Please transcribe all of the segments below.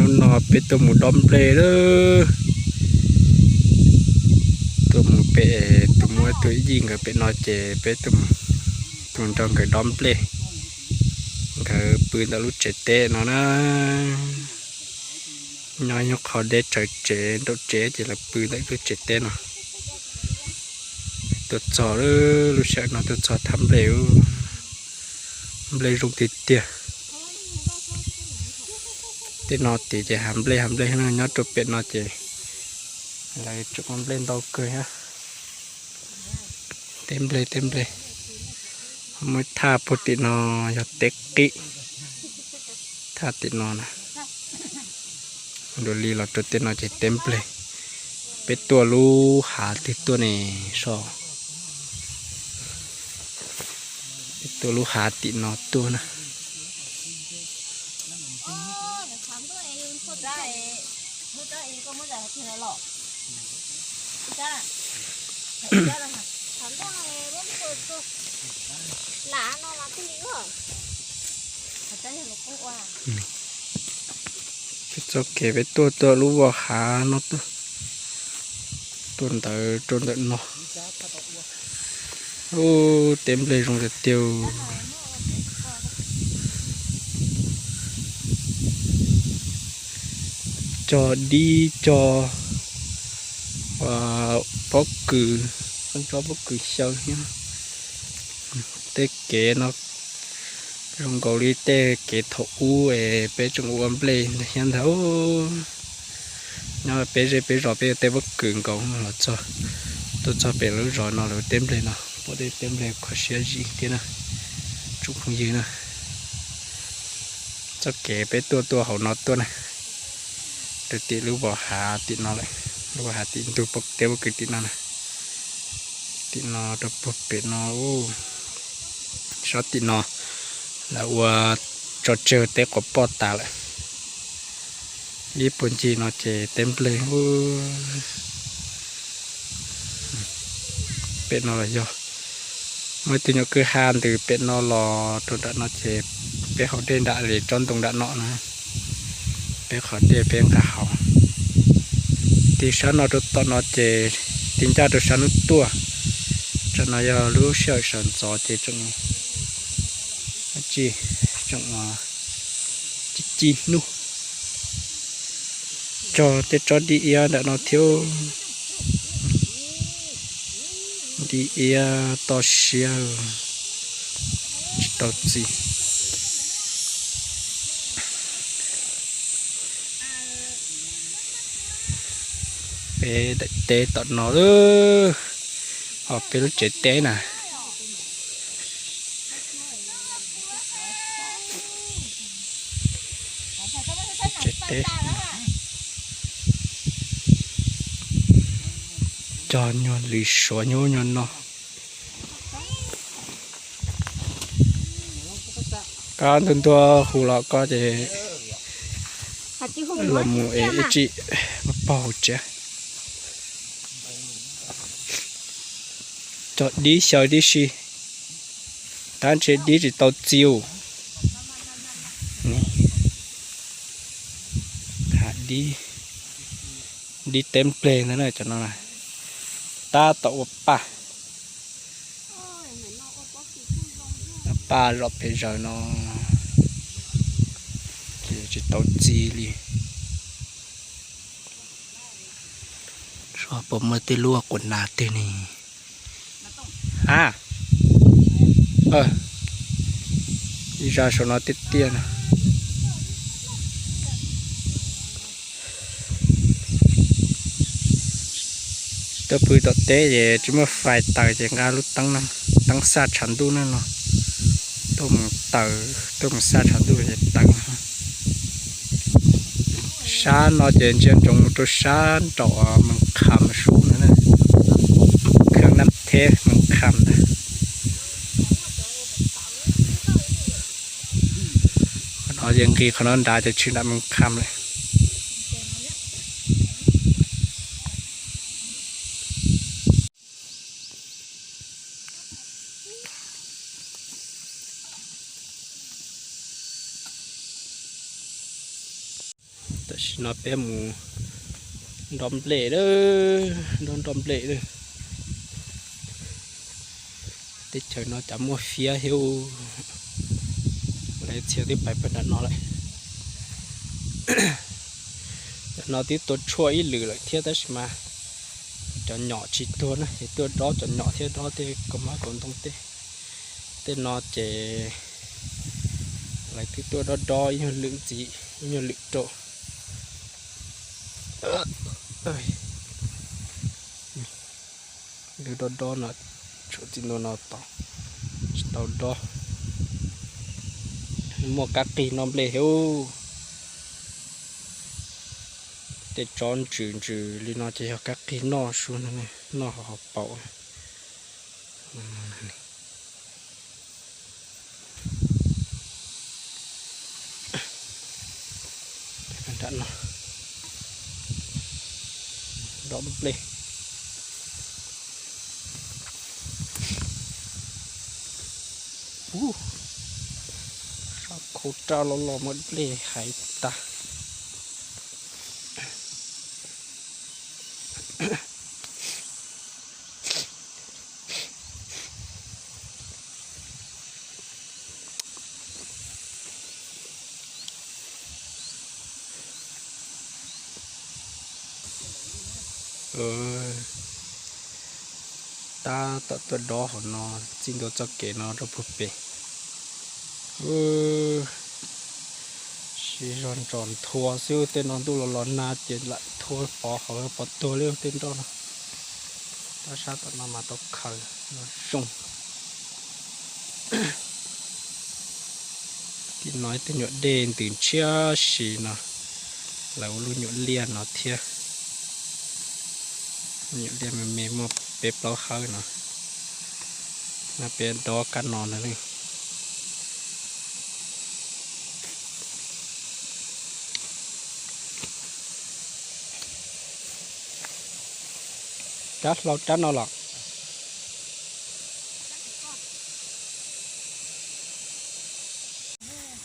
Hnub no peb tuaj mus dob nplej lawm. Tuaj mus pem tus muam tus yij nkawd pem no ces peb tuaj mus, tuaj nrog nkawd dob nplej. Nkawd pw ntawm lub tsev teb no na. Nyob nyob qhov deb tsawv tsev nraum tsev ces lawv pw ntawm lub tsev teb no. Tuaj txog lub sij hawm no tuaj txog thaj nplej, nplej zoo tiag tiag. Tej no tid ces hav nplej hav nplej no nyob rau pem no ces lawv tseem ua nplej ntau kawg thiab. Teb nplej teb nplej. Muaj thaj puag tim no yog teb qib. Thaj tim no na. Dua li los rau tej no ces teb nplej. Peb tuaj lub hav twg tuaj ne so. Peb tuaj lub hav tim no tuaj na. Peb txoj kev peb tuaj tuaj lub voj hav no tuaj, tuaj ntawd rau ntawm no. Ub, teb nplej zoo tiag tiag. Cog dib cog pob kws, tsob pob kws xyaw thiab. Tej kev no zoo nkaus li tej kev thaum ub es peb tseem ua nplej ntawd thiab ntag. Nyob peb zej peb zos peb ua tej pob kws nkaus los txog, tuaj txog pem lub zos no lawv teb nplej no, pom tej teb nplej kho siab zim thiab na, tsoom phooj ywg na. Txoj kev peb tuaj tuaj hauv no tuaj na, rau tim lub voj hav tim no lawm, lub voj hav tim ntug teb pob kws tim no na. Tim no rau puag pem no, sab tim no lawv ua tso tseg teb quav poj tas lawm. Ib puag ncig no ces teb nplej. Pem no los yog muaj ib tug nyuam kwj ha ntws pem no los rau nram no ces peb haus dej nram li tsob ntoo nram no na. Peb qhov dej peb nqa haus. Tig sab no rau tom no ces tig ncaj rau sab hnub tuaj. Tam no yog lub sij hawm sawv ntxov ces tseem, tseem ci ci hnub. Cog tej tsob dib iab nram no thiab. Dib iab toj siab tsis tau txi. Peb daim teb tom no, ho peb lub tsev teb na. Tsev teb. Cog nyuag lwm suav nyuj nyuag no. Koj ntuag ntuag hu los koj ces los mus es ib tsam pog hauv tsev. Cog dib xyaw tib si, tab sis dib tsis tau txiv. Dib, dib teb nplej ntag na cov no na. Tab tom ua paj, paj zom pes zaws no ces tsis tau txiv li. Puas muaj tej lub quas nas twg ne? A, ib zaj saum no tiaj tiaj na. Tuaj pw tom teb ces tsis muaj fais taws ces nqa lub teeb, teeb xaj tshav ntuj na no. Tuaj mus taws, tuaj mus xaj tshav ntuj ces taws. Sab no ces ntsia ntsoov mus rau sab nraum Mees Kham sub no na. Kham Nab Theb Mees Kham ntag. Qhov no ces nqis qhov no nrad ces tshwm nram Mees Kham lawm. Tam sim no peb mus nroj nplej, nroj nroj nplej lawm. Teb chaws no cas muaj fiab thiab. Lawv txhia twb pais pem nram no lawm. Nram no twb tua tshuaj ib lwm lawm thiab tab sis mas cov nyom tsis tuag na, ces tuaj dob cov nyom thiab dob tej kaus hmab kaus ntoo tej. Tej no ces lawv twb tuaj dob dob ib nyuag lwm ntxiv, ib nyuag lwm rau. Lub dob dob no, tshuav txij ntua no tod tsis tau dob. Muaj kab qig noj nplej thiab. Tej tsob ntsws ntsws li no ces yog kab qig noj su, noj haus paum. Nram no dob nplej. Sab khau raj los los muaj nplej hais tag. Tab tom tuaj dob hauv no, txij ntua txoj kev no rau puag pem. Siv zog ntsos nthua xwb, tej no ntuj los los nag ces lam nthua pov hauv pov tuag li tej nroj no. Tab sab tom no mas tau khaws no zoo. Tim no ib tug nyuam dej ntws ntshiab si no, lawv ua lub nyuam liaj no thiab. Nyuam liaj me me muaj peb plaub hawv no. No peb dob kab no na. Rab hlau rab no los?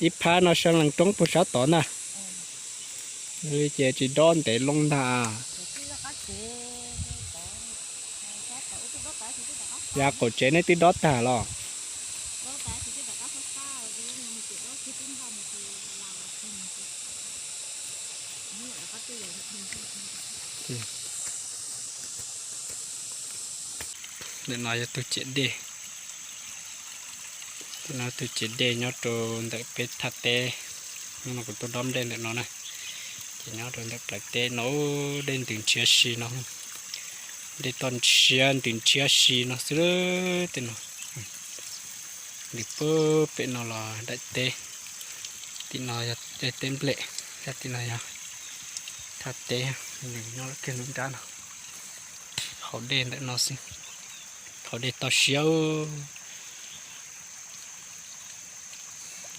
Ib phab no sa lees roob puag sab tod ntag. Li ces tsis dob ntev loo ntag. Yav qaum tsev nej twb dob tag los? Ntawm no yog tus ciam dej. Tus no tus ciam dej nyob rau ntawm peb thaj teb. Hnub no kuv tuaj dob nplej ntawm no na, ces nyob rau ntawm plawv teb no, dej ntws ntshiab si no. Dej toj ntshiab ntws ntshiab si no xwb tej no. Ntws puag pem no los daim teb. Tim no yog teb nplej, tim no yog thaj teb, nws nyob kiag lub nrab no. Haus dej ntawm no xwb, haus dej toj siab.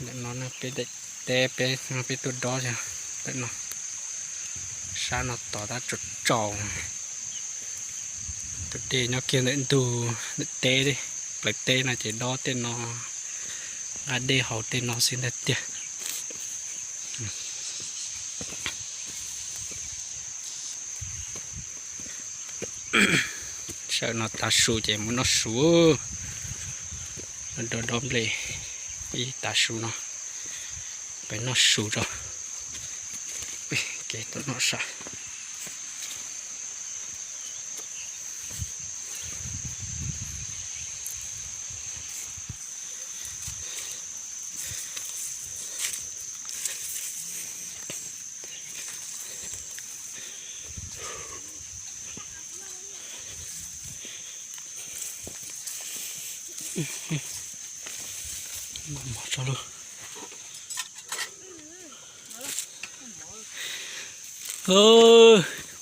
Ntawm no peb daim teb peb, peb tuaj dob yog ntawm no, sab no tod tab tsaus tsaus. Tus dej nyob kiag ntawm ntug ntawm teb, plawv teb no ces dob tej no, nqa dej haus tej no xwb ntag tiag. Sawm no tav su ces mus noj su. Dob dob nplej ib tav su no, peb noj su tso. Kev tuaj noj sab.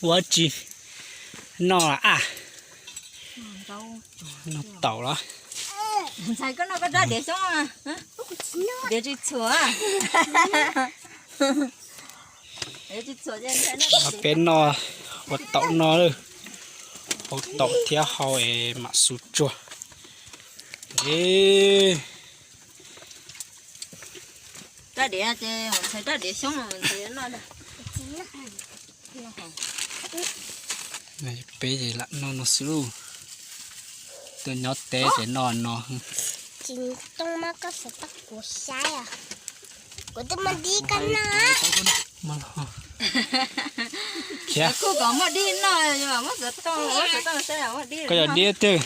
Ua tsi noj a? Noj taum los? Ntxhais, koj noj koj rab diav xyoob, diav tsis txhuam. Peb noj ua taum no, hau taum thiab hau es mam xu tsuag. Rab diav ces ntxhais rab diav xyoob ntxhais noj. Peb ces lam noj no xwb lauj. Tuaj nyob teb ces noj no. Tsis tooj mas koj xav tau kuv saib os. Kuv twb muaj dib koj noj. Kuv kom muaj dib noj, koj yog dib twg?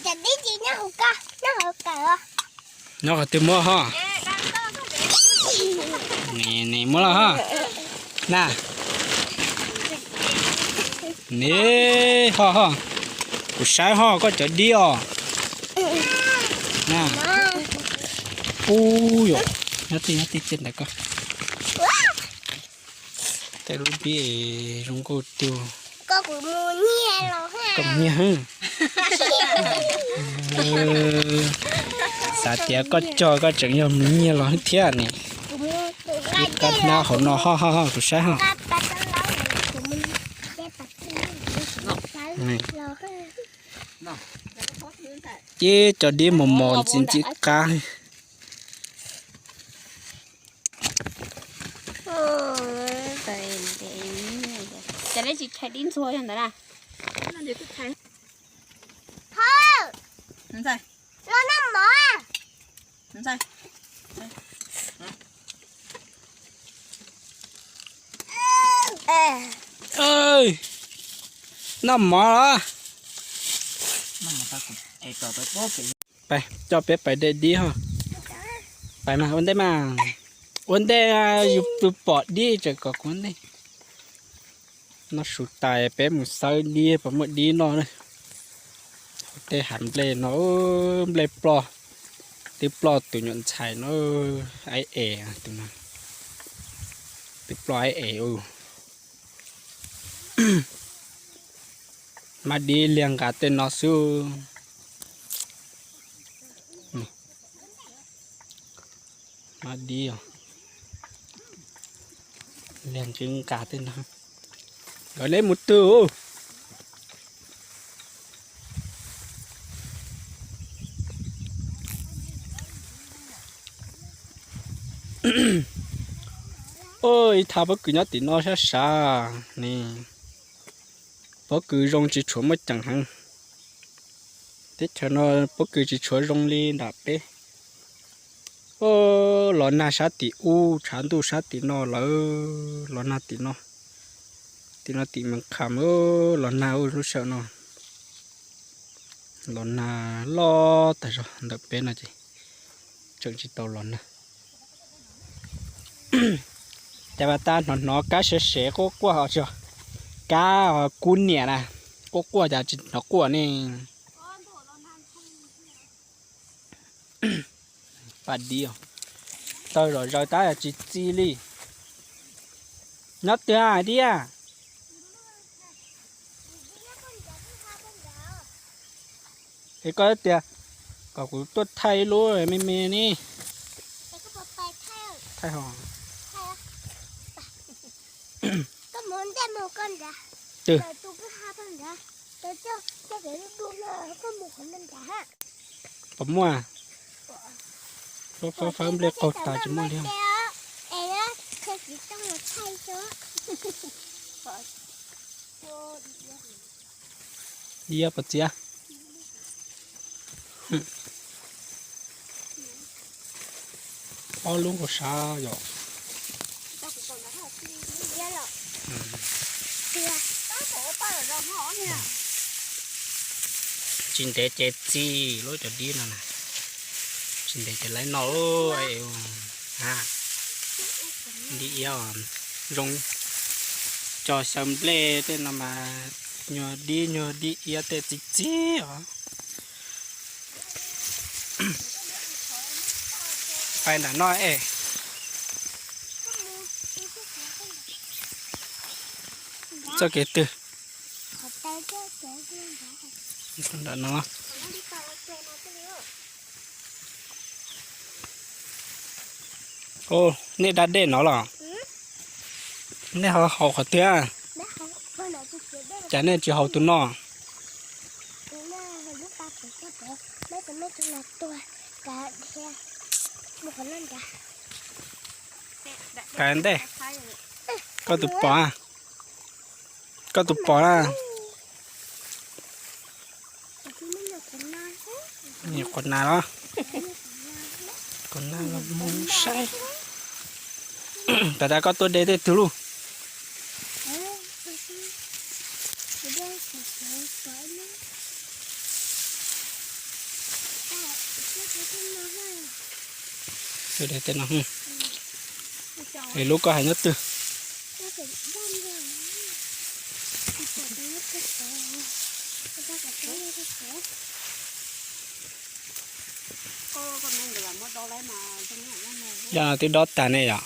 Cov dib tsis nyob hauv koj, nyob hauv kawm. Nyob qhov twg muab ho? Nim muab los ho. Na. Nim ho ho. Kuv saib ho koj cov dib os. Na. Ub yom. Nyob tij nyob tij tij ntawd koj. Tej lub dib zoo nkauj tiag. Koj mus nyiag heev. Xav tias koj cog koj tseem yog mus nyiag los thiab ne. Ib kab hnab hauv no ho ho ho kuv saib ho. Ces cov dib mos mos ntxim ntxim qab. Ces nej tsis thaiv dib ntxuag yog ntawd na. Los noj mov. Noj mov los. Pais, coj peb pais de dib ho. Pais mas ua ntej mas. Ua ntej, yus pom dib tseem kom kuv ua ntej. Noj su tas peb mus xawb dib puas muaj dib noj na. Tej hav nplej no, nplej ploj, twb ploj tus nyuam ntxhais no, aib es tus no, twb ploj aib es. Mab dib liag nqa tej no xwb. Mab dib liag nqis nqa tej no. Nkawd neb mus twg? Ib thaj pob kws nyob tim no sab sav ne. Pob kws zoo tsis tshuav muaj ceem heev. Teb chaws no pob kws tsis tshuav zoo li nram peb. Los nag sab tim ub, tshav ntuj sab tim no lawm, los nag tim no. Tim no tim Mees Kham, los nag lub sij hawm no. Los nag loj tag zog ntawm peb no ces tseem tsis tau los nag. Cas mas tas hnov hnov kab sev sev quaj quaj os, kab kub niam na, quaj quaj cas tsis hnov quaj ne. Paj dib, tawg zom zaws tab tsis txi li. Nyob twg hais tias? Es koj tias kom kuv tuaj thaij ib lub me me ne. Thaij ho. Twg? Puas muaj? Fawb fawb nplej qaug tas tsis muaj li. Iab pov txiav. Ob lub nkaus sav yom. Tsis ntev ces txi lub cov dib no na. Tsis ntev ces lawv noj. Dib iab zoo, cov xyaw nplej tej no mas nyuag dib nyuag dib iab tej txi txi os. Pais nram no es. Txoj kev twg? Nram no. Nej da dej no los? Nej haus qhov twg? Cas nej tsis haus tus no? Kav ntej. Koj tus pom, koj tus pom na. Nyuam qhuav nas los, qhuav nas los mus saib. Tam tas koj tuaj de tej twg lauj? Tuaj de tej no. Es lub koj hais nyob twg? Yog no twb dob tas ne yom.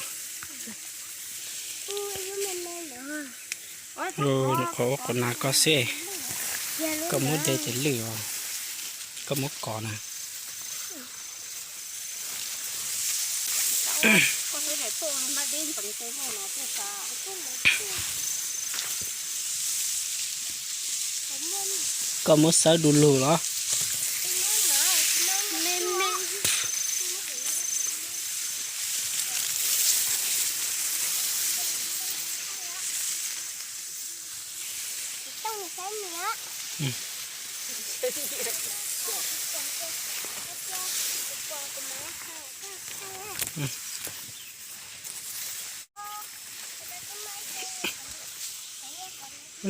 Nyuam qhuav ua qhuav nas koj xwb, koj muab de ces lwj os, koj muab kov na. Koj muab xawb du lug los.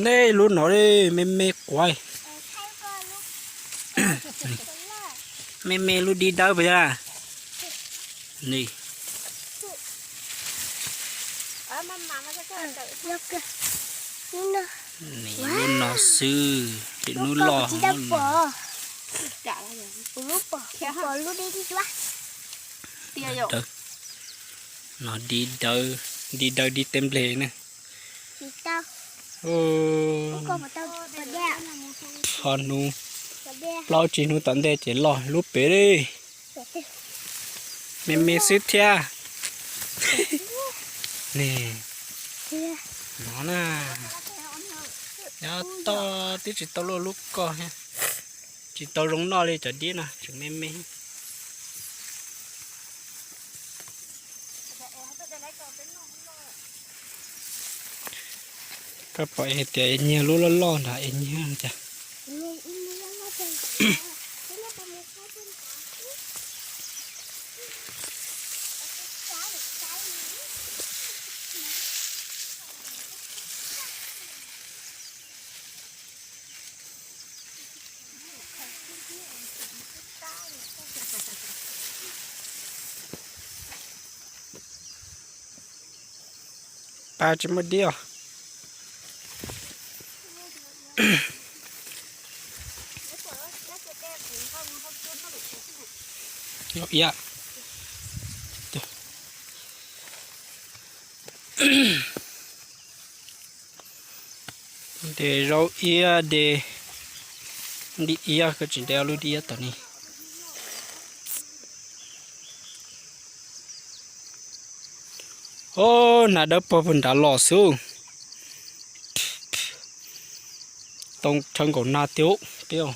Nej lub no me me quav, me me lub dib dawb puas yog? Ni, lub no xwb, tim hnub loj. No dib dawb, dib dawb dib teb nplej ne. Txog hnub plaub tsib hnub tom ntej ces loj lub pem li. Me me xwb thiab. Ni, no na, nyob toj twb tsis tau luaj lub koj thiab. Tsis tau zoo noj li cov dib no, tseem me me. Koj pom es tias es nyiag lub loj loj ntag es nyiag cas. Pab tsis muaj dib os. Yog iab. De zaub iab, de dib iab, koj tsis de ob lub dib iab tom ni. Ob, nas dawb paug puag nrad los xwb. Too chaw nkaum nas tiag peb.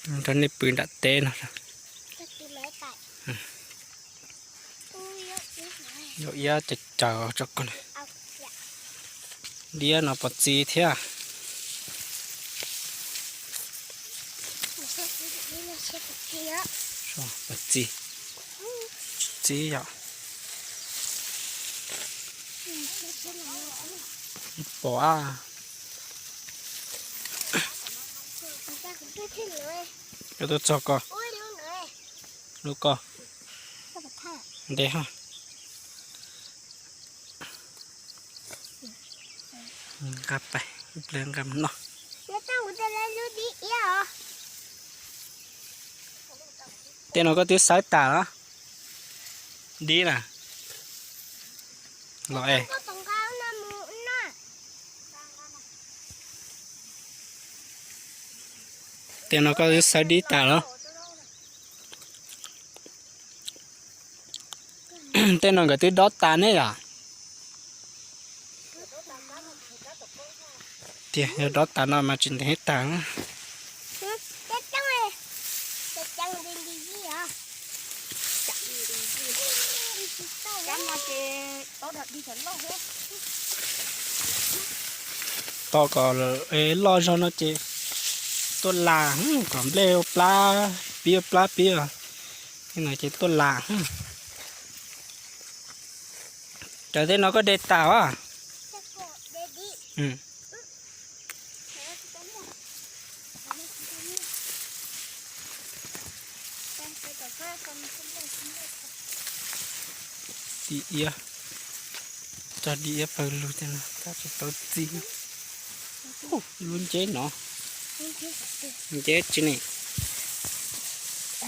Nrog nej pw nram teb no. Yog iab caws caws tso koj. Dib no pos txi thiab. Pos txi, txi yom. Pom a. Koj tuaj txog koj, lub koj nte ha. Nqa pais, ib pliag nqa mus noj. Tej no koj twb xawb tas los? Dib na. Los es. Tej no koj twb xawb dib tas los? Tej no nkawd twb dob tas ne yom? Tiag, yog dob tas no mas tsis ntev tas. Tos kom loj zog no ces tuaj las kom nplej ua plab pib ua plab pib no ces tuaj las. Cov tej no koj de tas as? Di iab, tso di iab pawg lug tej no tab tsis tau txi. Lub nceb no, nceb tsi ne,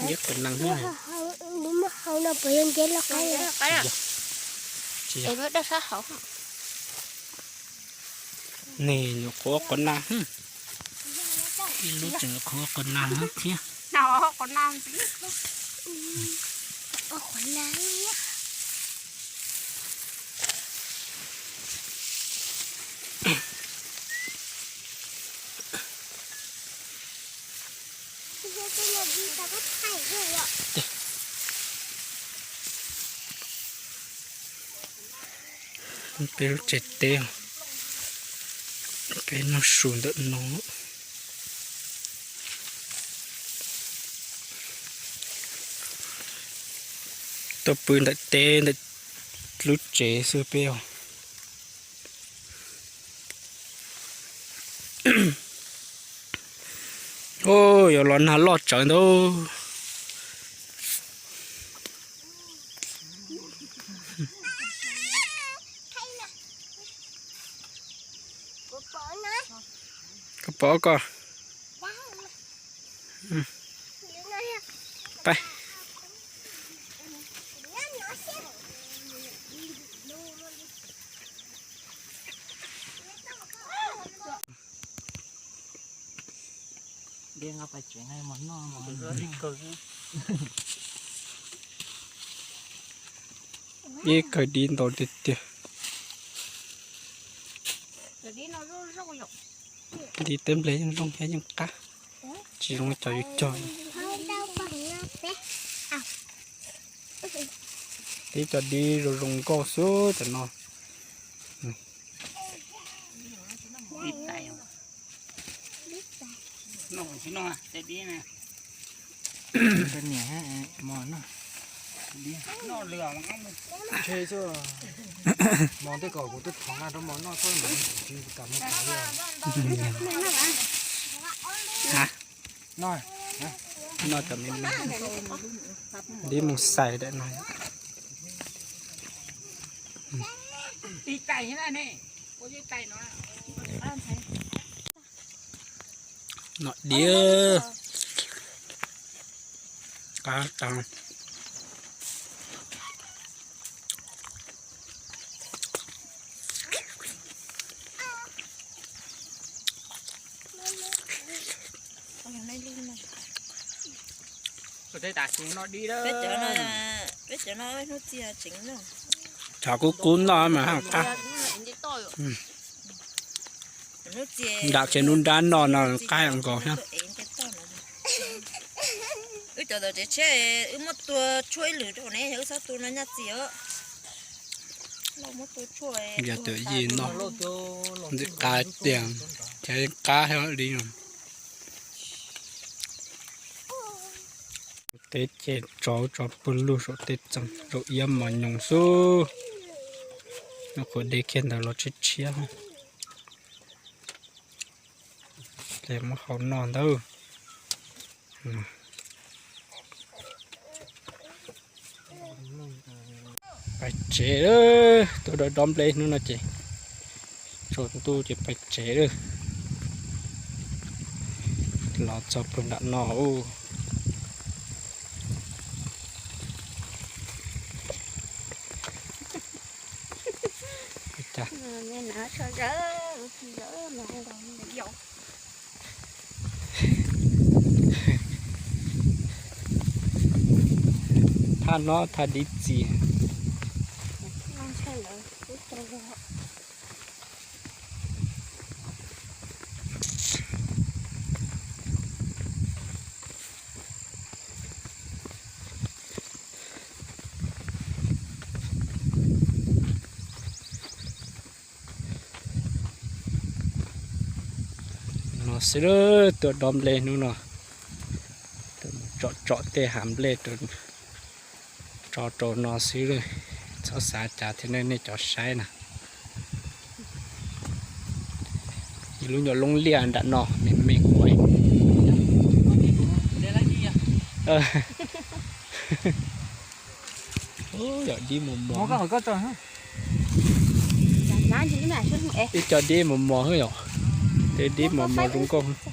nceb qhov nees. Tsis yog, tsis yog. Nws nyuam qhuav qhuav nag, ib lub tseem nyuam qhuav qhuav nag thiab. Peb lub tsev teb, peb noj su ntawm no. Tuaj pw ntawm teb ntawm lub tsev xwb peb os. Yuav los nag loj tsawv ntau. Koj pom koj. Ib kawg dib ntau tiag tiag. Dib teb nplej yeej zoo thiab yeej qab, tsis zoo cov yus cog. Dib cov dib zoo zoo nkauj xwb cov no. Mos tej kom kuv twb thov nqa rau mos noj txhob kam mus li. Noj cov me me, dib mus xais daim no. Nom diav qab tas. Tshav kub kub noj mas haj qab. Nram tsev nruab nrab no no qab nkaus thiab. Wb cov ntawm tsev tshiab wb muab tua tshuaj ib lwm rau ne, yog wb txhob tua no nyaj txiag. Yog tias yij noj ntxim qab tiag, ces qab thiab li. Teb ces tso tso pw lug saum tej txee, saum iab mos nyoos xwb. Nyuam qhuav de kiag ntawd los tshiab tshiab. Ces muab hau noj ntawd. Pais tsev, tuaj dob dob nplej hnub no ces tsaus ntuj ces pais tsev lawm. Los txog pw nram no ub. Thaj no thaj dib txias. No xwb, tuaj dob nplej hnub no, tsom tsom tej hav nplej tso rau no xwb, txhob xav cas thiab nej cov saib na. Ib lub nyuam loob liaj nram no me me kuv. Yog dib mos mos, ib co dib mos mos xwb yom, tej dib mos mos zoo nkauj.